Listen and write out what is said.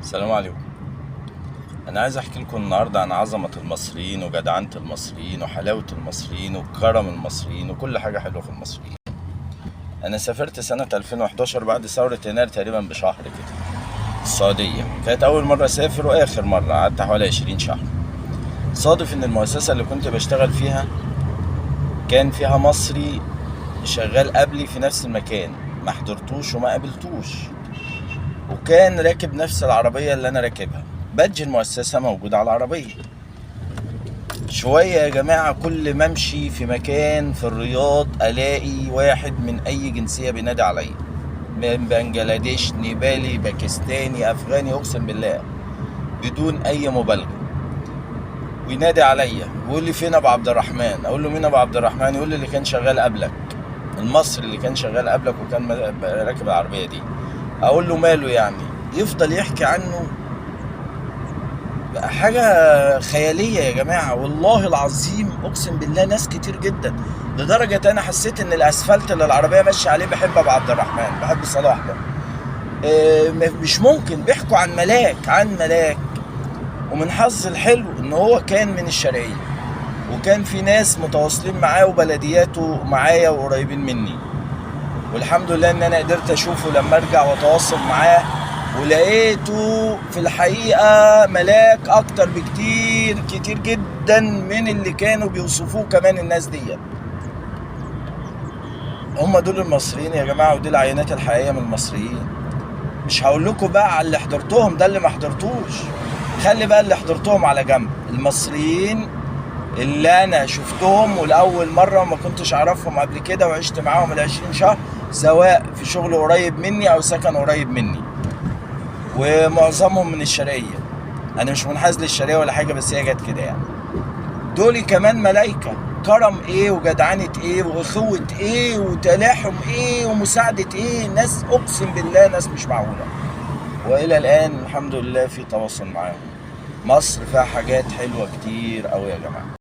السلام عليكم. انا عايز احكي لكم النهارده عن عظمه المصريين وجدعنه المصريين وحلاوة المصريين وكرم المصريين وكل حاجة حلوة في المصريين. انا سافرت سنة 2011 بعد ثورة يناير تقريبا بشهر كده السعودية. كانت اول مرة اسافر واخر مرة، قعدت حوالي 20 شهر. صادف ان المؤسسة اللي كنت بشتغل فيها كان فيها مصري شغال قبلي في نفس المكان، ما حضرتوش وما قابلتوش، وكان راكب نفس العربية اللي أنا راكبها، badge المؤسسة موجود على العربية. شوية يا جماعة كل ما امشي في مكان في الرياض ألاقي واحد من أي جنسية بينادي عليا، من بنجلاديش، نيبالي، باكستاني، أفغاني، أقسم بالله بدون أي مبالغة، وينادي عليا ويقول لي فين أبو عبد الرحمن؟ أقول له مين أبو عبد الرحمن؟ يقول لي اللي كان شغال قبلك، المصري اللي كان شغال قبلك وكان راكب العربية دي. اقول له ماله يعني؟ يفضل يحكي عنه حاجة خيالية يا جماعة، والله العظيم اقسم بالله ناس كتير جدا، لدرجة انا حسيت ان الاسفلت اللي العربية ماشية عليه بحب ابو عبد الرحمن، بحب صلاح ده. مش ممكن، بيحكوا عن ملاك، عن ملاك. ومن حظ الحلو ان هو كان من الشرقية، وكان في ناس متواصلين معاه وبلدياته معايا وقريبين مني، والحمد لله ان انا قدرت اشوفه لما ارجع واتواصل معاه، ولقيته في الحقيقة ملاك اكتر بكتير كتير جدا من اللي كانوا بيوصفوه كمان الناس دي. هم دول المصريين يا جماعة، ودي العينات الحقيقية من المصريين. مش هقول لكم بقى على اللي حضرتهم، ده اللي ما حضرتوش، خلي بقى اللي حضرتهم على جنب. المصريين اللي انا شفتهم ولاول مرة وما كنتش اعرفهم قبل كده وعشت معاهم ال20 شهر، سواء في شغل قريب مني او سكن قريب مني، ومعظمهم من الشرقية. انا مش منحاز للشرقيه ولا حاجة، بس هي جت كده يعني. دول كمان ملايكة، كرم ايه وجدعنه ايه واخوه ايه وتلاحم ايه ومساعدة ايه، ناس اقسم بالله ناس مش معقولة. والى الان الحمد لله في تواصل معاهم. مصر فيها حاجات حلوة كتير قوي يا جماعة.